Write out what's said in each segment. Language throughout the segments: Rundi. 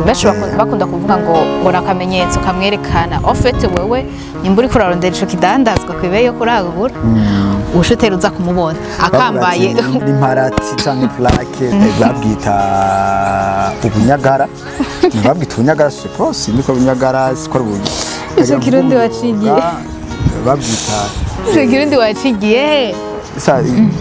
Benshi bakunda kuvuga ngo nakamenyetso kamwerekana. En fait wewe nimba uriko urarondera ico kidandazwa kwibeye yo kuragura, ushutera uza kumubona akambaye n'imparati canke plaque, babwita ubunyagara, babwita ubunyagara, suppose niko bunyagara, siko ubu. Ico Kirundi wacigiye? Babwita Ico Kirundi wacigiye he?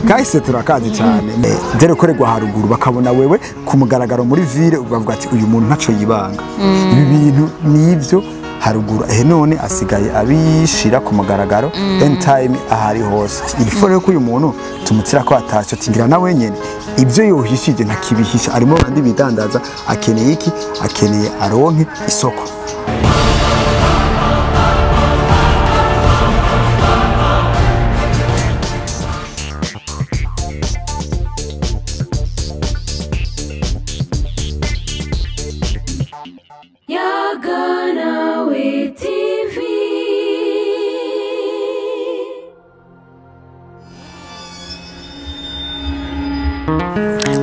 Kahise turakazi cyane dore korerwa haruguru, bakabona wewe ku mugaragaro muri ville, bavuga ati uyu muntu ntaco yibanga, ibi bintu nivyo haruguru ehe, none asigaye abishira ku mugaragaro anytime ahari hose. Il faut rero ko uyu muntu tumutira ko atacyo tingira nawe nyene ibyo yohishije ntakibihisha, arimo bandi bidandaza, akeneye iki? Akeneye aronke isoko. Yaganawe TV.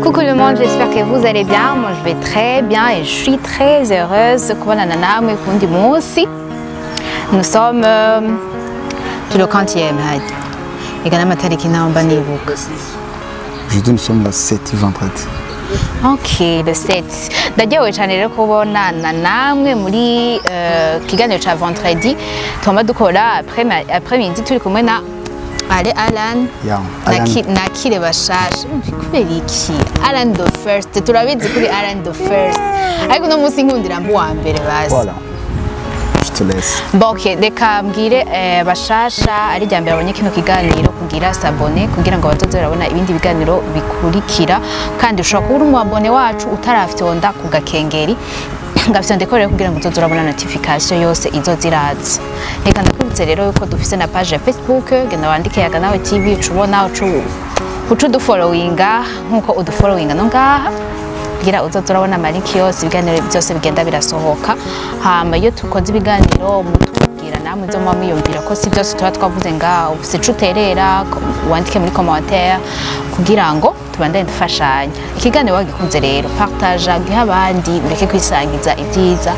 Coucou le monde, j'espère que vous allez bien. Moi je vais très bien et je suis très heureuse kubonana namwe kundi munsi. Nous sommes turi quantième hadi. Ega n'amatariki naho mba nibuka. Aujourd'hui nous sommes le 7 vendredi. Ok, le 7. Ndaryohewe cyane rero kubonana namwe muri kiganiro ca vendredi. Tugomba dukora après midi turi kumwe na Ale Alan. Yeah, Alan. Nakire bashasha. Kubera iki? Alan the first. Turabizi kuri Alan the first. Ariko uno munsi nkundira mbu wa mbere basi. Voilà. Je te laisse. Bon, ok, reka mbwire bashasha ari rya mbere babonye kino kiganiro kugira s'abonner kugira ngo bazoze barabona ibindi biganiro bikurikira, kandi ushobora kuba uri umu abonné wacu utarafyonda ku gakengeri, ngafyonde ko rero kugira ngo uzoze urabona notification yose izoza iraza. Reka ndakwibutse rero yuko dufise na page ya Facebook, genda wandike Yaga Nawe TV, uca ubona uca udufollowinga nkuko udufollowinga no ngaha, kugira uzoze urabona amalinki yose, ibiganiro byose bigenda birasohoka. Hama iyo tukoze ibiganiro mutubwira namwe ibyo muba mwiyumvira, ko si byose tuba twavuze ngaho, ufise ico uterera wandike muri commentaire kugira ngo tubandanye dufashanya. Ikiganiro wagikunze rero partage, giha abandi, mureke kwisangiza ibyiza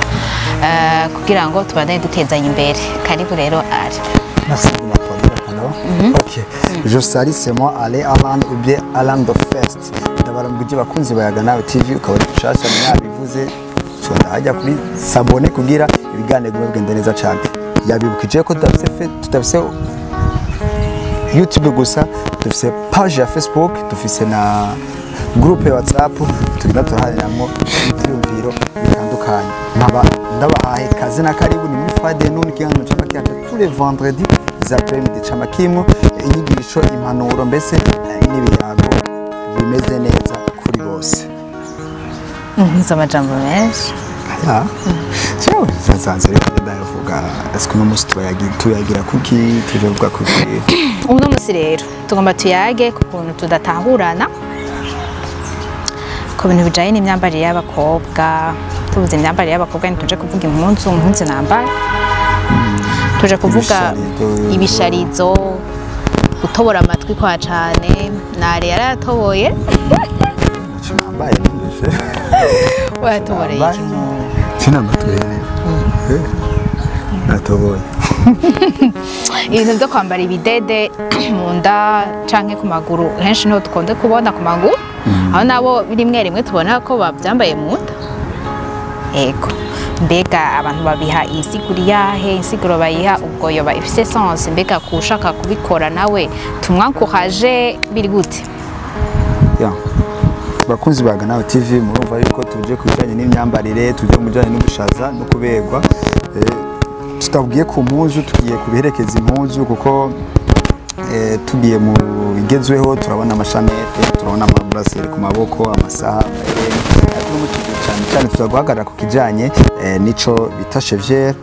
kugira ngo tubandanye dutezanya imbere. Karibu rero Ari. Merci de m'applaudir, alors. Ok. Je salue, c'est moi, Ale Alan ou bien Alan the First. Ndabaramukije bakunzi ba Yaga Nawe TV, ukaba uri mushasha mwabivuze, hajya kuri s'abonner kugira ibiganiro bigume bigenda neza cyane. Yabibukije ko tudafise YouTube gusa, dufise page ya Facebook, dufise na groupe ya WhatsApp, tugenda turaharaniramo ivyiyumviro bitandukanye. Nkaba ndabahaye kaze na karibu, ni muri Friday noon, ikiganiro cama kihaca tous les vendredis za après-midi, cama kimwe inyigisho, impanuro, mbese n'ibiyago bimeze neza kuri bose. Nzi amajambo menshi. Ya. Cyo nsanze rero ndavuga, est-ce que uno munsi tuyagira kuki, tujavuga kuki? Uno munsi rero tugomba tuyage ku kuntu tudatahurana ku bintu bijanye n'imyambarire y'abakobwa. Tuvuze imyambarire y'abakobwa ntituje kuvuga impuzu nambaye, tuje kuvuga Ibisharizo. ibisharizo, gutobora amatwi kwa cane. Nare yarayatoboye. Ntacyo nambaye nigeze. Wayatoboreye iki? Sinamatwi. Natoboye. Ibintu byo kwambara ibidede mu nda canke ku maguru, henshi niho dukunze kubona ku maguru, aho nabo rimwe rimwe tubona ko babyambaye mu nda. Ego, mbega abantu babiha insiguro yahe? Insiguro bayiha ubwo yoba ifise sens? Mbega kushaka kubikora nawe tumwankuhaje biri gute? Ya. Bakunzi ba Yaga Nawe TV, murumva yuko tuje ku bijanye n'imyambarire, tuje mu bijanye n'ubushaza no kuberwa. Tutabwiye ku mpuzu, tugiye kubiherekeza impuzu, kuko tugiye mu bigezweho turabona amashanete, turabona amabracelet ku maboko, amasaha, amahereni, ariko no mu kigo cyane cyane tuza guhagarara ku kijanye nico bita chevrière,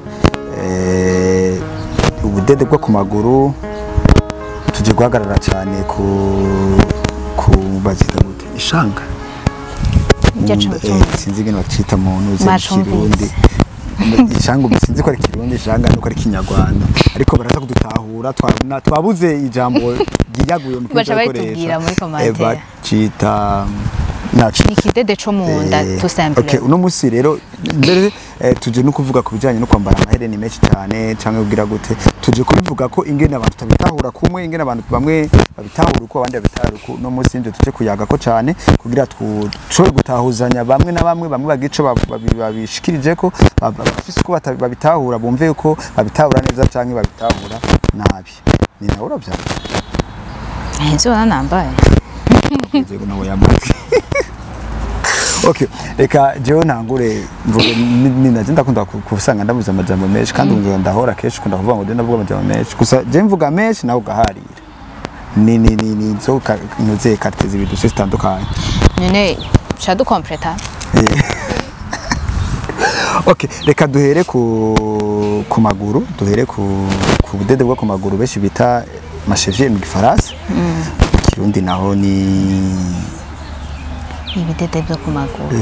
ubudede bwo ku maguru. Tuje guhagarara cyane ku bazita gute, ishanga. Iryo cuma. Sinzi ingene bacita mu ntuze mu Bacumvise. Kirundi ishanga, ubu sinzi ko ari Kirundi ishanga nuko ari Kinyarwanda, ariko baraza kudutahura. Twabuze ijambo ryiyaguye mu Baca Kirundi babitubwira muri bakoresha. commentaire. Bacita Naco. Ni ikidede co mu nda, tout simplement. Okay, uno musi rero mbere tuje no kuvuga ku bijanye no kwambara amahereni menshi cyane canke kugira gute. Tuje kubivuga ko ingene abantu tabitahura kumwe, ingene abantu bamwe babitahura uko, abandi babitahura uko. Uno musi nivyo tuje kuyaga ko cane kugira dushobore gutahuzanya bamwe na bamwe, bamwe bagira ico babishikirijeko, bafise uko babitahura, bumve uko babitahura neza canke babitahura nabi. Ni nawe uravyanga. Ivyo nambaye. Yego, nawe yamaze. Okay, reka jewe ntangure mvuge. Ni ndakunda kusanga ndavuze amajambo menshi, kandi ubu ndahora kenshi ukunda kuvuga ngo ndavuga amajambo menshi. Gusa je mvuga menshi, nawe ugaharira. Ni zo nuze carte zibiri zitandukanye. None ca dukompleta. Okay, reka duhere ku maguru, duhere ku budede bwo ku maguru benshi bita ma chevilles mu gifaransa. Mu Kirundi naho ni Ibidede byo ku maguru.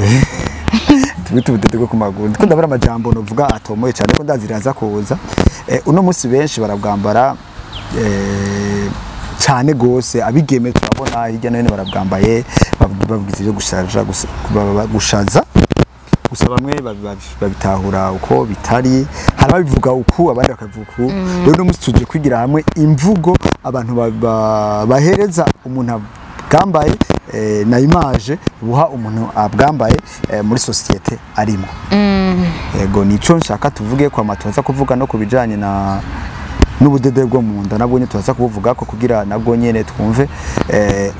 Tubita ubudede bwo ku maguru. Ndiko ndabura amajambo novuga atomoye cyane ko ndaziraza kuza. Uno munsi benshi barabwambara, cyane gose abigeme. Turabona hirya no hino barabwambaye, babwiza ibyo gushaja gushaza. Gusa bamwe babitahura uko bitari, hari ababivuga uku, abandi bakavuga uku. Rero uno munsi tuje kwigira hamwe imvugo abantu bahereza umuntu abwambaye, na image buha umuntu abwambaye muri société arimo. Yego, nico nshaka tuvuge kwa matoza kuvuga no kubijanye na n'ubudede bwo mu nda, nabwo nyene tubaza kubuvuga ko kugira nabwo nyene twumve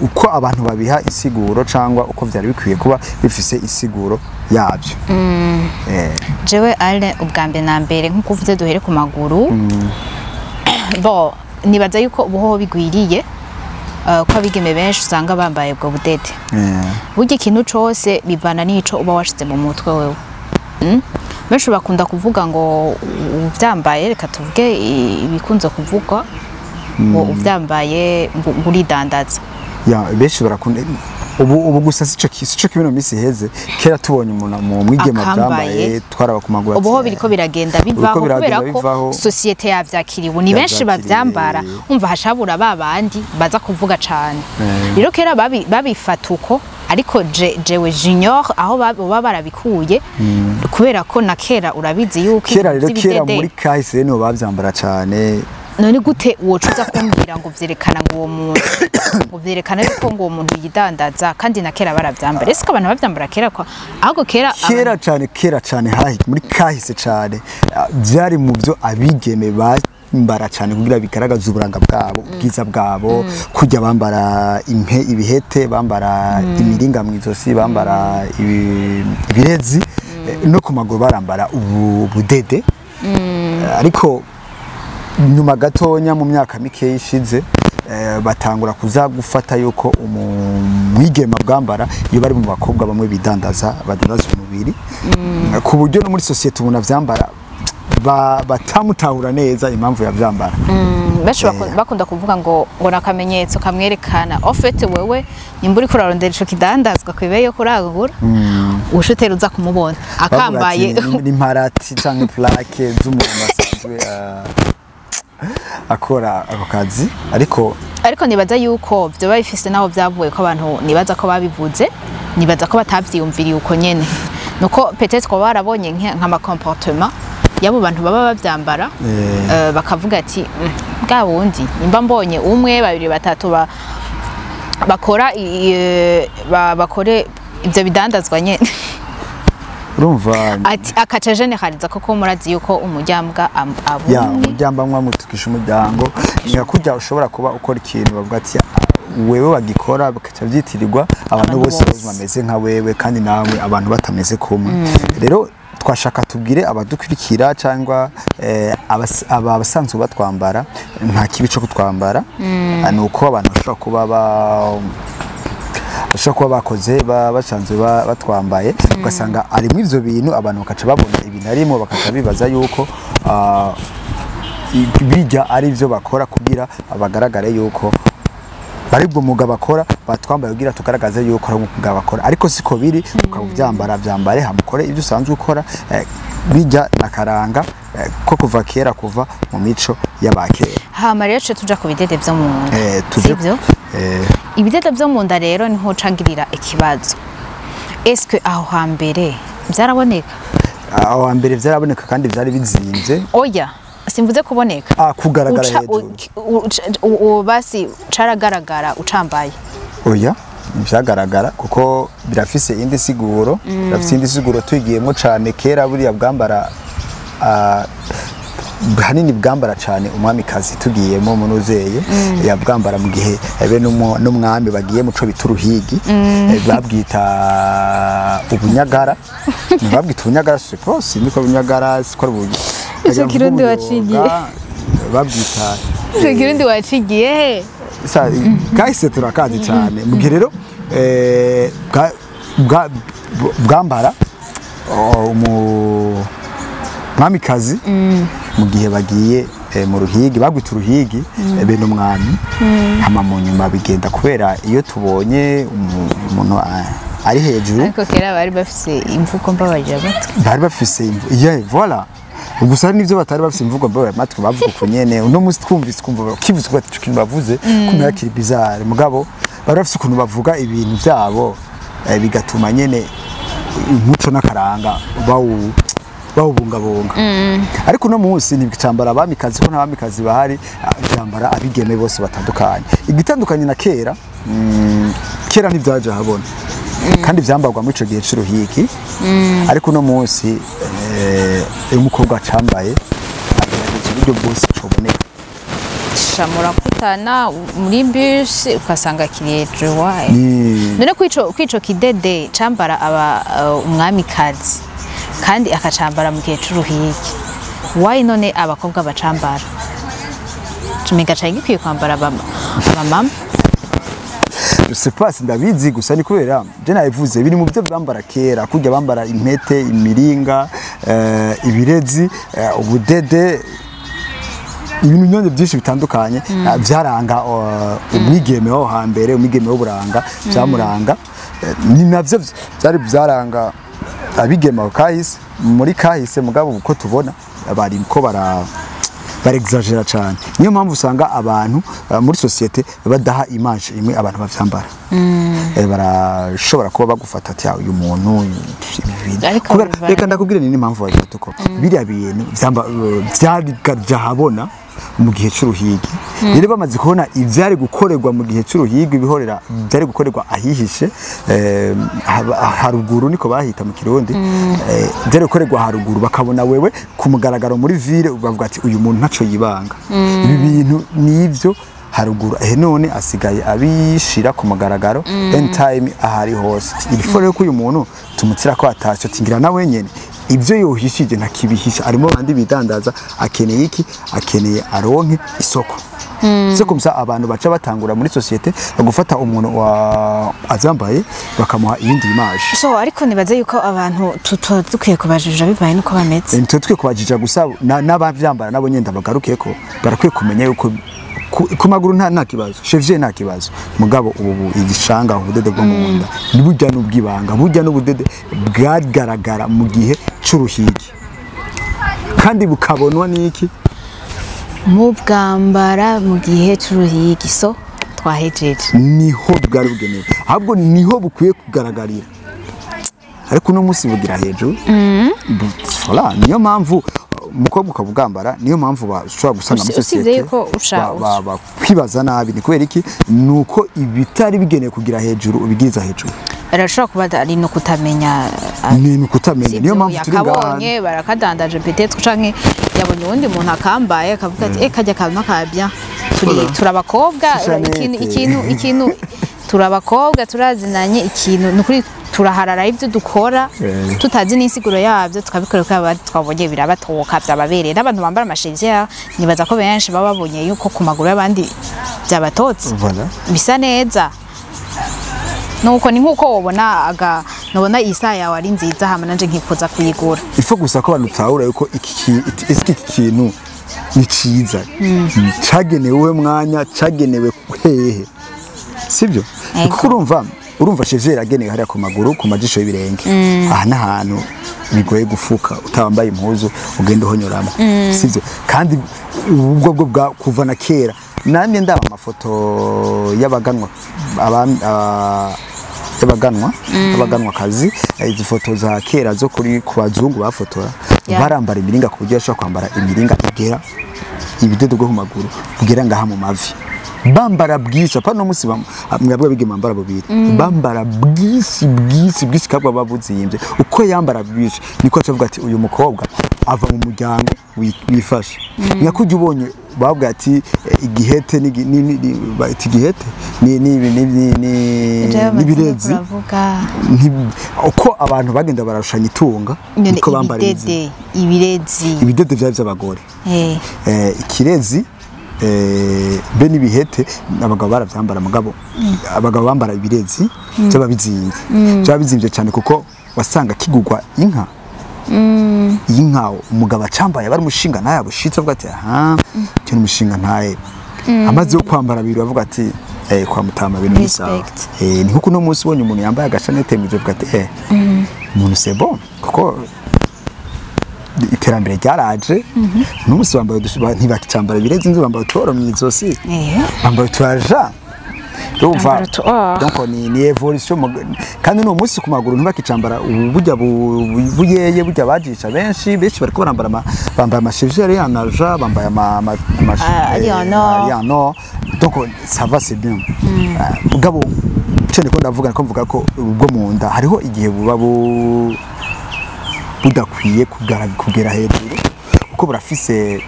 uko abantu babiha insiguro cangwa uko vyari bikwiye kuba bifise insiguro yabyo. Jewe ale ubwa mbere na mbere, nk'uko uvuze, duhere ku maguru. Bo nibaza yuko ubuhoho bigwiriye, ko abigeme benshi usanga bambaye ubwo budede. Burya ikintu cose bivana n'ico uba washize mu mutwe wewe. Benshi bakunda kuvuga ngo uvyambaye, reka tuvuge ibikunze kuvugwa, ngo uvyambaye ngo uridandaza. Ya, benshi barakunda ubu gusa sico kimwe mu minsi iheze. Kera tubonye umuntu mu mwigema akambaye, byambaye, twaraba ku maguru. Ubuho biriko biragenda bivaho Biriko biragenda kubera ko bivaho. société yavyakiriwe, ni benshi Yavyakiriye. bavyambara. Umva, hashabura ba bandi baza kuvuga cane. Rero kera babifata uko, ariko jewe junior aho baba barabikuye, kubera ko na kera urabizi yuko Kera ibintu rero, kera vy'ibidede- muri kahise niho bavyambara cane. None gute woca uza kumbwira ngo vyerekana ngo uwo muntu, ngo vyerekana yuko ngo uwo muntu yidandaza, kandi na kera baravyambara? Ese ko abantu bavyambara kera kwa ahubwo kera? Kera cane, kera cane, hahi muri kahise cane, vyari mu byo abigeme bambara cane kugira bigaragaze uburanga bwabo, ubwiza bwabo. Kujya bambara impe, ibihete, bambara imiringa mu izosi, bambara ibirezi, no ku maguru barambara ubu budede. Ariko nyuma gatonya, mu myaka mike ishize, batangura kuza gufata yuko umwigema bwambara iyo bari mu bakobwa bamwe bidandaza, badandaza umubiri, ku buryo no muri société umuntu avyambara batamutahura neza impamvu yavyambara. Benshi bakunda kuvuga ngo nakamenyetso kamwerekana. En fait wewe nimba uriko urarondera ico kidandazwa kwibeye yo kurangura, ushutera uza kumubona Bavuga akambaye. ati, ni imparati canke plaque z'umuntu asanzwe akora ako kazi, ariko Ariko nibaza yuko vyoba bifise naho vyavuye, ko abantu nibaza ko babivuze, nibaza ko batavyiyumviriye uko nyene, nuko peut-être ko barabonye nk'ama comportement y'abo bantu baba bavyambara, bakavuga ati: Bwa bundi nimba mbonye umwe, babiri, batatu bakora bakore ivyo bidandazwa nyene." Urumva. Ati akaca generaliza, koko murazi yuko umuryambwa Ya, abumwe. Umuryango amwe amutukisha umuryango. Ni nka kurya ushobora kuba ukora ikintu, bavuga ati wewe wagikora, bikaca byitirirwa abantu Abantu bose bose. bameze nka wewe, kandi nawe abantu batameze kumwe. Rero twashaka tubwire abadukurikira cyangwa aba abasanzwe batwambara, nta kibi cyo kutwambara. Ni uko abantu bashobora kuba bashobora kuba bakoze basanzwe batwambaye, ugasanga arimo ivyo bintu, abantu bakaca babona ibintu arimo, bakaca bibaza yuko bijya ari byo bakora kugira bagaragare yuko bari ubwo mwuga bakora. Batwambaye kugira tugaragaze yuko ari umwuga bakora, ariko siko biri. Ukaba ubyambara, byambare hamukore ibyo usanzwe ukora. Bijya nakaranga ko kuva kera, kuva mu mico y'abakera. Hama rero tuce tuja ku bidede vyo mu nda. Tuje Sivyo? Ibidede vyo mu nda rero niho cangirira ikibazo. Est-ce que aho hambere byaraboneka? Aho hambere vyaraboneka kandi vyari bizimvye. Oya, simvuze kuboneka. Ah, kugaragara hejuru. Basi caragaragara ucambaye? Oya, vyagaragara kuko birafise indi siguro, birafise indi siguro twigiyemo cane. Kera buriya bwambara, hanini bwambara cane umwamikazi. Tugiyemo munuzeye yabwambara mu gihe be n'umwami bagiye muco bita uruhigi. Babwita ubunyagara, babwita ubunyagara, siko niko bunyagara, siko ari Ico Kirundi wacigiye. Babwita Ico Kirundi wacigiye he? Kahise turakazi cyane. Mu gihe rero bwambara umwamikazi mu gihe bagiye mu ruhigi, bagwita uruhigi, bene umwami. Hama mu nyuma bigenda kubera iyo tubonye umuntu ari hejuru. Ariko kera bari bafise imvugo mbabarira amatwi. Bari bafise yeah, voilà. Gusa hari n'ivyo batari bafise imvugo mbabarira amatwi, bavuga uko nyene. Uno munsi twumvise, twumva kivuze ko ati ikintu bavuze kumera kiri bizarre, mugabo bari bafise ukuntu bavuga ibintu vyabo, bigatuma nyene umuco n'akaranga bawubungabunga. Ariko uno munsi ntibicambara abamikazi ko nta bamikazi bahari, byambara abigeme bose batandukanye. Igitandukanye na kera, kera ntivyaje ahabona kandi vyambarwa muri ico gihe c'uruhigi. Ariko uno munsi iyo umukobwa acambaye agerageza uburyo bwose coboneka. Murakutana muri bus ugasanga kiri hejuru, waye. Ni None kwico kidede cambara aba umwamikazi kandi akacambara mu gihe c'uruhigi, wayi none abakobwa bacambara tumenga cari gikwiye kwambara abamama? Je sais pas, ndabizi gusa ni kubera je nabivuze biri mu byo bambara kera, kurya bambara impete, imiringa, ibirezi, ubudede, ibintu nyine byinshi bitandukanye, byaranga umwigeme wo hambere, umwigeme w'uburanga byamuranga. Ni navyo byari byaranga abigeme aho kahise, muri kahise. Mugabo uko tubona bari ko barexagera cyane, niyo mpamvu usanga abantu muri société badaha image imwe abantu bavyambara. Barashobora kuba bagufata ati: "Ah, uyu muntu ibi bintu." Ariko Reka ndakubwire ni impamvu babifata uko. Biriya bintu vyari habona mu gihe c'uruhigi. Rero bamaze kubona ivyari gukorerwa mu gihe c'uruhigi, ibihorera byari gukorerwa ahihishe, haruguru niko bahita mu Kirundi, byari gukorerwa haruguru, bakabona wewe ku mugaragaro muri ville, bavuga ati: "Uyu muntu ntaco yibanga, ibi bintu nivyo haruguru ehe none asigaye abishira ku mugaragaro anytime ahari hose." Il faut rero ko uyu muntu tumutira ko atacyo tingira nawe nyene ibyo yohishije ntakibihisha, arimo bandi bidandaza. Akeneye iki? Akeneye aronke isoko. C'est comme ça abantu baca batangura muri société gufata umuntu wa azambaye bakamuha iyindi image. So ariko nibaze yuko abantu tuba dukwiye kubajija bivaye nuko bameze. Nitwe twe kubajija gusa n'abavyambara nabo nyenda bagaruke ko barakwiye kumenya yuko ku maguru nta kibazo, cheville nta kibazo, mugabo ubu igishanga, ubudede bwo mu nda ni burya n'ubwibanga, burya n'ubudede bwagaragara mu gihe c'uruhigi kandi bukabonwa n'iki? Mu bwambara mu gihe c'uruhigi, so twahejeje. Niho bwari bugenewe, ahubwo niho bukwiye kugaragarira, ariko uno munsi bugira hejuru. Voilà, niyo mpamvu umukobwa ukabugambara, niyo mpamvu bashobora gusanga muri Usibye société yuko bakwibaza nabi. Ni kubera iki? Nuko ibitari bigenewe kugira hejuru ubigiriza hejuru. Barashobora kuba ari no kutamenya. Ni ukutamenya, niyo mpamvu turi ngaha. Yakabonye barakadandaje peut-être, canke yabonye uwundi muntu akambaye akavuga ati: "Eh, kajya kantu ka bien." Turi Voilà. turabakobwa. Shishanete. Ikintu turabakobwa turazinanye, ikintu ni ukuri turaharara ibyo dukora tutazi n'insiguro yabyo, tukabikora kuko abandi twabonye birabatoka, byababereye. N'abantu bambara amashevye, nibaza ko benshi baba babonye yuko ku maguru y'abandi byabatotse, Voilà. bisa neza. Nuko ni nkuko wobona aga nubona isaha yawe ari nziza, hama nanje nkifuza kuyigura. Ifo gusa ko abantu utahura yuko iki kintu ni ciza, cagenewe mwanya, cagenewe hehe, sibyo? Ego. Kuko urumva cheville yagenewe hariya ku maguru, ku majisho y'ibirenge. Aha n'ahantu bigoye gufuka utambaye impuzu ugenda uhonyoramo, sibyo? Kandi ubwo bwo bwa kuva na kera namye ndaba amafoto y'abaganwa. y'abaganwa, y'abaganwakazi, izi foto za kera zo kuri ku bazungu bafotora, barambara imiringa ku buryo bashobora kwambara imiringa igera ibidodo bwo ku maguru bugera ngaha mu mavi. Bambara bwinshi, apana no musi mwebwe abigeme bambara bubiri, bambara bwinshi bwinshi bwinshi, kabwa babuzimbye. Uko yambara bwinshi niko acavuga ati uyu mukobwa ava mu muryango wifashe. Nyakujya ubonye bavuga ati igihete ni igihete ni ni ni ni n'ibirezi. Uko abantu bagenda bararushanya itunga niko bambara ibidede, ibirezi. Ibidede vyari vy'abagore. Ikirezi be n'ibihete abagabo baravyambara, mugabo abagabo bambara ibirezi byaba bizimvye, byaba bizimvye cyane, kuko wasanga kigugwa inka. Inka umugabo acambaye bari umushinga ntaye abushitse, avuga ati aha cyo umushinga ntaye amaze yo kwambara bibiri, avuga ati kwa mutama bintu ni sawa. Respect. Ni nkuko uno munsi ubonye umuntu yambaye agashanete mwije, avuga ati umuntu c'est bon, kuko iterambere ryaraje. N'umunsi bambaye ntibakicambara ibirezi inzu, bambaye utworo mw'izosi, bambaye uturaja, urumva? Bambara Donc ni évolution, kandi n'uwo munsi ku maguru ntibakicambara ubu burya buyeye burya bajisha. Benshi benshi bariko barambara bambaye amacheville ari en argent, bambaye ama Ah, ari en or. Ari en or. Donc ça va, c'est bien. Ah, mugabo icyo ndiko ndavuga, niko mvuga ko ubwo mu nda hariho igihe buba budakwiye kugera hejuru, kuko burafise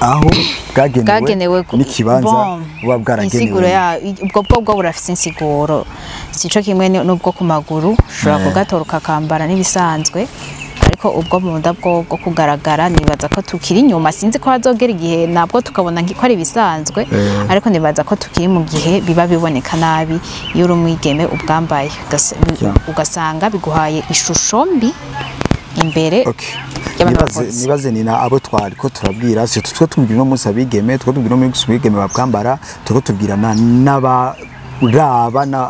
aho bwagenewe, Bwagenewe n'ikibanza bon, buba bwaragenewe. Insiguro ya ubwo bwo burafise insiguro, sico kimwe n'ubwo ku maguru ushobora kugatora ukakambara n'ibisanzwe, ariko ubwo mu nda bwo kugaragara nibaza ko tukiri inyuma. Sinzi ko hazogera igihe nabwo tukabona ko ari ibisanzwe, ariko nibaza ko tukiri mu gihe biba biboneka nabi iyo uri umwigeme ubwambaye. Ugasanga biguhaye ishusho mbi imbere y'abantu Nibaze, bavutse. nibaze nina abo twari ko turabwira, si twe tubwira uno munsi abigeme, twe tubwira uno munsi abigeme babwambara, turiko tubwira n'abaraba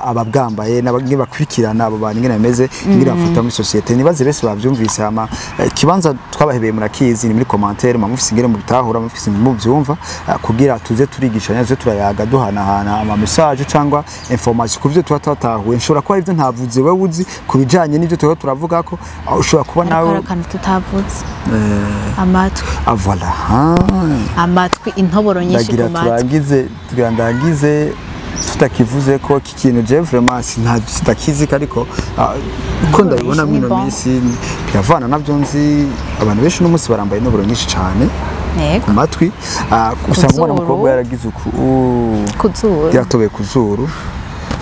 ababwambaye n'abamwe bakurikirana abo bantu ingene bameze, ingene bafata muri société. Nibaze bese bavyumvise. Hama ikibanza twabahebeye murakizi, ni muri commentaire, mufise ingene mubitahura, mufise mubyumva, kugira tuze turigishanya, tuze turayaga, duhanahana ama message cyangwa information ku byo tuba twatahuye. Nshobora kuba ibyo ntavuze wewe uzi ku bijanye n'ibyo tuba turavuga ko ushobora kuba Ariko nawe hari akantu tutavuze: amatwi. Ah, voilà. Ah. Amatwi, intoboro nyinshi Ndagira ku matwi. Turangize, tugira ndangize tutakivuze ko iki kintu je vraiment sitakizi, ariko uko ndabibona Ni mwino bon. minsi biravana nabyo nzi. Abantu benshi uno munsi barambaye intoboro nyinshi cyane ku matwi. Usanga umwana Zuru. w'umukobwa yaragize uku Ku zuru. Yatobeye ku zuru,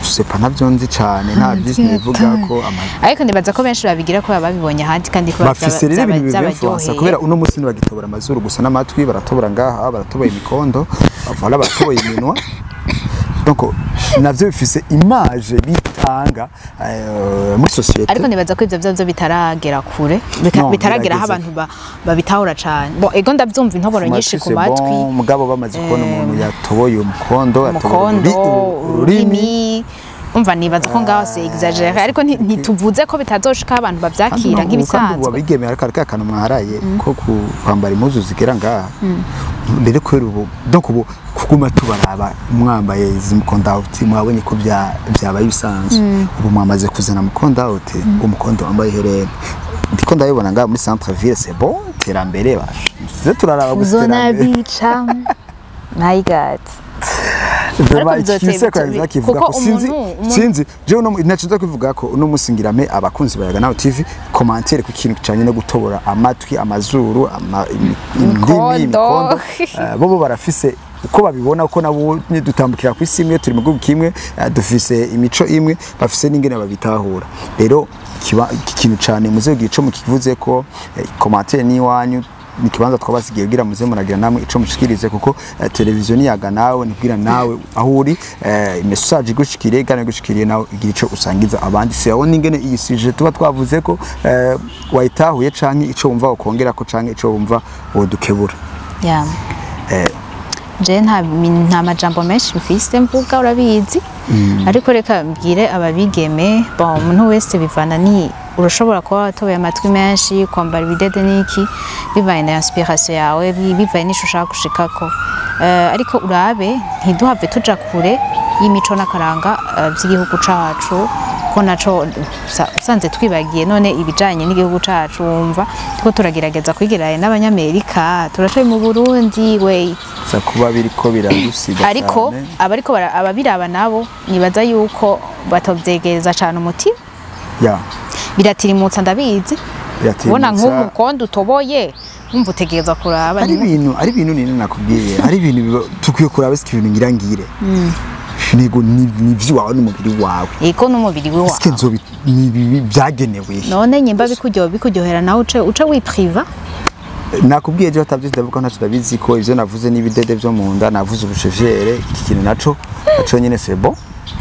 sepa nabyo nzi cyane, nta byinshi bivuga ko Ariko nibaza ko benshi babigira ko babibonye ahandi, kandi ko bafise rero ibintu bibenfluensa, byabaryoheye. Kubera uno munsi ntibagitobora amazuru gusa n'amatwi baratobora ngaha, baratoboye imikondo, voilà, baratoboye iminwa. Donc navyo bifise image bitanga muri société. Ariko nibaza ko ivyo vyovyo bitaragera kure, No, bitaragera aho birageze. abantu babitahura cane. Bon, ego, ndavyumva, intoboro nyinshi ku c'est matwi. Bon, mugabo bamaze kubona umuntu yatoboye umukondo, yatoboye Umukondo, ururimi. Ururimi, umva, nibaza ko ngaho c'est exagéré, ariko ntituvuze ko bitazoshika abantu bavyakira Kandi ubu nk'ibisanzwe. Abigeme ariko akantu mwaharaye ko kwambara impuzu zigera ngaha rero, kubera ubu donc ubu kuguma tubaraba mwambaye izi mukondawuti, mwabonye ko byabaye ibisanzwe. Ubu mwamaze kuzana mukondawuti, umukondo wambaye iherena, ndiko ndabibona ngaha muri centre ville. C'est bon, iterambere basha, tuze turaraba gusa iterambere. Uzonabica, my God. Vraiment, Ariko iki kintu bizotera kivuga kuko ko sinzi sinzi jewe no naco kuvuga ko uno musi ngirame abakunzi bayaga nawe TV commentaire ku kintu canye no gutobora amatwi, amazuru, indimi, Imikondo. imikondo. Bobo barafise uko babibona, uko nabo dutambukira ku isi imwe, turi mu gihugu kimwe, dufise imico imwe, bafise n'ingene babitahura. Rero iki kintu cane muze kugira ico mukivuze ko commentaire ni iwanyu, ni ikibanza twabasigiye kugira muze muragira namwe ico mushikirize, kuko televiziyo niyaga nawe, nibwira nawe aho uri, message igushikiriye, igana igushikiriye, nawe igira ico usangiza abandi. Si aho n'ingene iyi sujet tuba twavuze ko wayitahuye, canke ico wumva wokongera ko, canke ico wumva wodukebura. Yeah. Je nta majambo menshi mfise mvuga, urabizi, ariko reka mbwire ababigeme. Bon, umuntu wese bivana ni urashobora kuba watoboye amatwi menshi, kwambara ibidede n'iki, bivaye na inspiration yawe, bivaye n'ico ushaka gushikako. Ariko urabe ntiduhave tuja kure. y'imico n'akaranga by'igihugu cacu, ko naco usanze twibagiye none ibijanye n'igihugu cacu, wumva tuko turagerageza kwigereranya n'abanyamerika, turacaye mu Burundi we. Za kuba biriko biradusiga Ariko cane. Abariko ababiraba nabo nibaza yuko batovyegereza cane umutima. Biratirimutsa, ndabizi. Ubona Biratirimutsa. Nk'ubu kondo utoboye, wumva utegereza kuraba. Hari ibintu nini nakubwiye, hari ibintu tukwiye kuraba, sike ibintu ngira ngire nego ni ivy'iwawe n'umubiri wawe. Ego, n'umubiri wawe. Sike nzobi ni ibi byagenewe. None nyimba bikuryohera nawe uce wipriva. Nakubwiye ejo atavyo ndavuga, ntaco ndabizi ko ivyo navuze n'ibidede vyo mu nda, navuze ubushevere, iki kintu naco nyene c'est bon,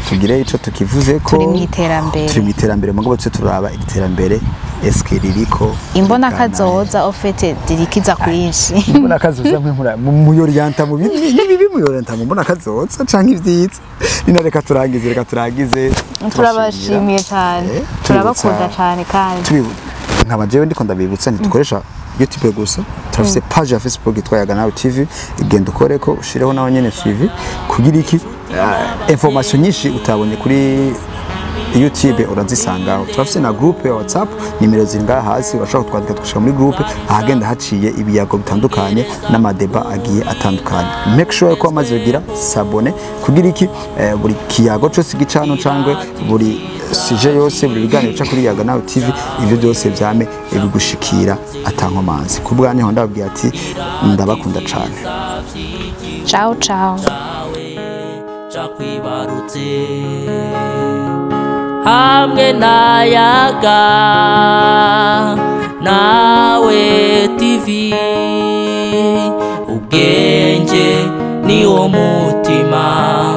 tugire ico tukivuze ko. Turi mw'iterambere. Turi mu iterambere, mugabo tuse turaba iterambere eske ririko Imbona rigana. Kazoza au fait dirikiza kwinshi. Mbona kazoza mwe mura muyorienta mu bibi n'ibibi, muyorienta mu mbona kazoza canke ivyiza. Nina reka turangize. Turabashimiye cyane. Turabakunda cyane kandi. Nkaba jewe ndiko ndabibutsa, ntitukoresha YouTube gusa, turafise page ya Facebook yitwa Yaga Nawe TV. Igenda ukoreko, ushireho nawe nyene suivi kugira iki information nyinshi utabonye kuri YouTube urazisangaho. Turafise na groupe ya WhatsApp, nimero ziri ngaha hasi, urashobora kutwandika tugashika muri groupe ahagenda haciye ibiyago bitandukanye n'amadeba agiye atandukanye. Make sure ko wamaze kugira s'abonner kugira iki buri kiyago cose gicano cangwe buri sujet yose, buri biganiro ca kuri Yaga Nawe TV, ivyo byose vyame bigushikira atankomanzi. Ku bwanyu ho ndababwiye ati ndabakunda cane. Ciao ciao. Cakwibarutse hamwe n'Ayaga Nawe TV, ubwenge ni wo mutima.